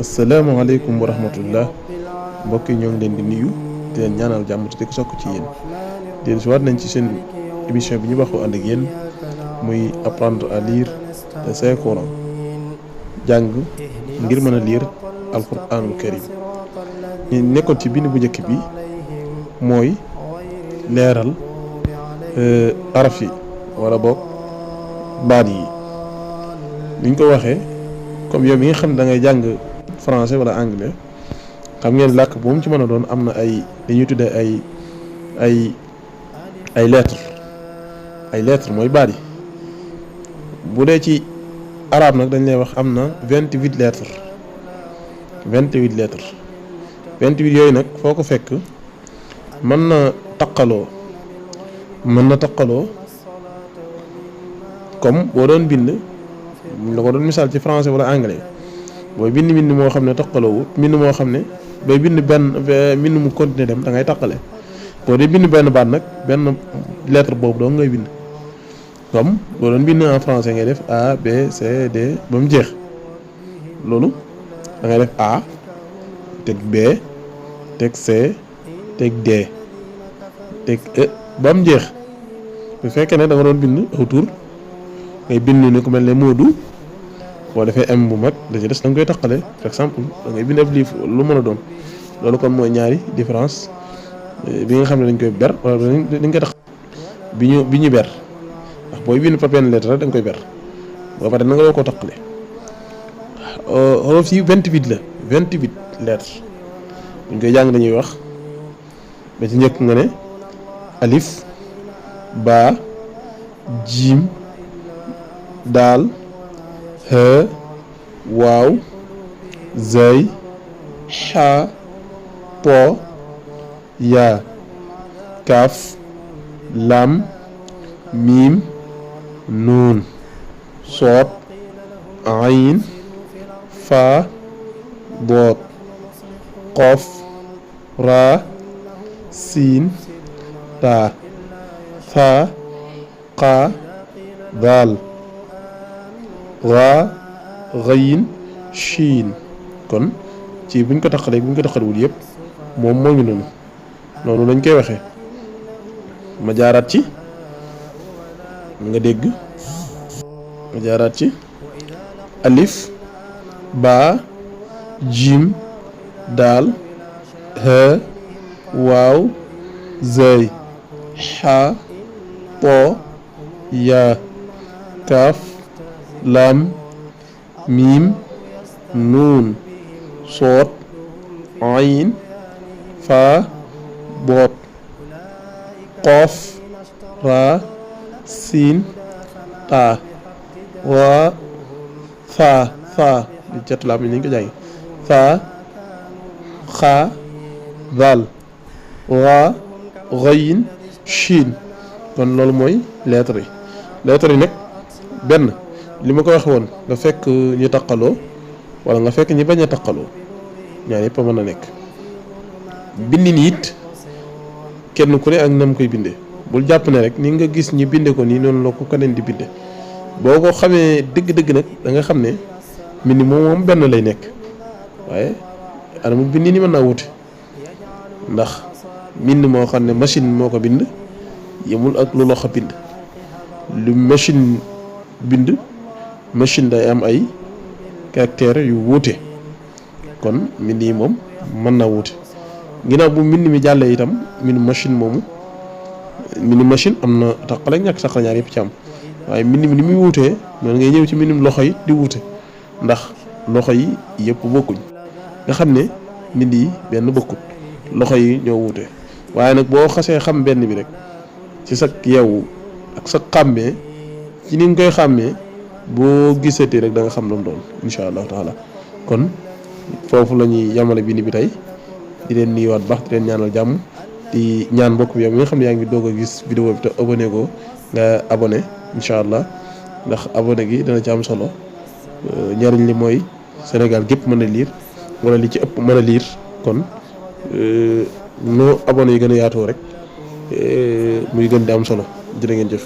asalaamaaleykum wa rahmatullah mbokk yi ñoo ngi leen di nuyu di leen ñaanal jàmm te di ko sokk ci yéen dellu si waat nañ ci seen émission bi ñu waxu ànd ak yéen muy apprendre à lire le Saint Coran jàng ngir mën a lire alquranul karim ñu nekkoon ci bind bu njëkk bi mooy leeral araf yi wala boog baat yi niñ ko waxee comme yow mi nga xam ne da ngay jàng français wala anglais xam ngeen làkk bu mu ci mën a doon am na ay dañuy tuddee ay lettres mooy baat yi bu dee ci arabe nag dañ lay wax am na 28 lettres 28 yooyu nag foo ko fekk mën na taqaloo comme boo doon bind la ko doon misaal ci français wala anglais booy bind mbind moo xam ne taqaloo mbind moo xam ne bay bind benn mbind mu continuer dem da ngay taqale boo dee bind benn baat nag benn lettre boobu doo ngay bind comme boo doon bind en français ngay def A B C D ba mu jeex loolu da ngay def A teg B teg C teg D teg E ba mu jeex bu fekkee ne da nga doon bind autour ngay bind ni ku mel ne Modou boo defee M bu mag da ci des da nga koy taqale par exemple da ngay bind ab livre lu mën a doon loolu kon mooy ñaari différence bi nga xam ne dañ koy ber wala dañ koy tax bi ñu ber ndax booy bind par benn lettre rek da nga koy ber boo pare na nga doo koo taqale wolof yi 28 la 28 lettres buñ koy jàng dañuy wax ba ci njëkk nga ne alif ba jiim daal ha waaw zay xa po yaa kaaf lam miim nuun soot ayin faa boot qof raa siin taa faa qaa daal raa ghayin shiin kon ci buñ ko taqalee buñ ko taqalewul yëpp moom moo ngi noonu lañ koy waxee ma jaaraat ci nga dégg ma jaaraat ci alif ba jim daal ha waaw zay xa po yaa kaaf lam miim nuun soot ayin faa boot qoof raa siin taa waa faa di catu laam yi nañ ko jàngi faa xaa daal waa ghayin shiin kon loolu mooy lettre yi nag benn li ma ko wax woon nga fekk ñu taqaloo wala nga fekk ñi bañ a taqaloo ñaar yëpp a mën a nekk bindin it kenn ku ne ak nam koy bindee bul jàpp ne rek ni nga gis ñi binde ko nii noonu la ko keneen di binde boo ko xamee dëgg-dëgg nag da nga xam ne mbind moom benn lay nekk waaye anamu bind ni mën naa wuute ndax mbind moo xam ne machine moo ko bind yemul ak lu loxo bind lu machine bind machine day am ay caractères yu wuute kon mbind yi moom mën naa wuute ginnaaw bu mbind mi jàllee itam mbind machine am na taqale ak ñàkk taqale ñaar yëpp ci am waaye mbind mi ni muy wuutee noonu ngay ñëw ci mbindum loxo yi di wuute ndax loxo yi yëpp bokkuñ nga xam ne mbind yi benn bokkut loxo yi ñoo wuute waaye nag boo xasee xam benn bi rek ci sa yeewu ak sa xàmmee ci ni nga koy xàmmee boo gisatee rek da nga xam lu mu doon incha allahu taala kon foofu la ñuy yamale bind bi tey di leen nuyuwaat baax di leen ñaanal jàmm di ñaan mbokk bi yow mi nga xam ne yaa ngi doog a gis vidéo bi te abonné ko nga abonné incha allah ndax abonné gi dana ci am solo njariñ li mooy Sénégal gépp mën a lire wala li ci ëpp mën a lire kon noo abonné yi gën a yaatoo rek muy gën di am solo jërë ngeen jëf.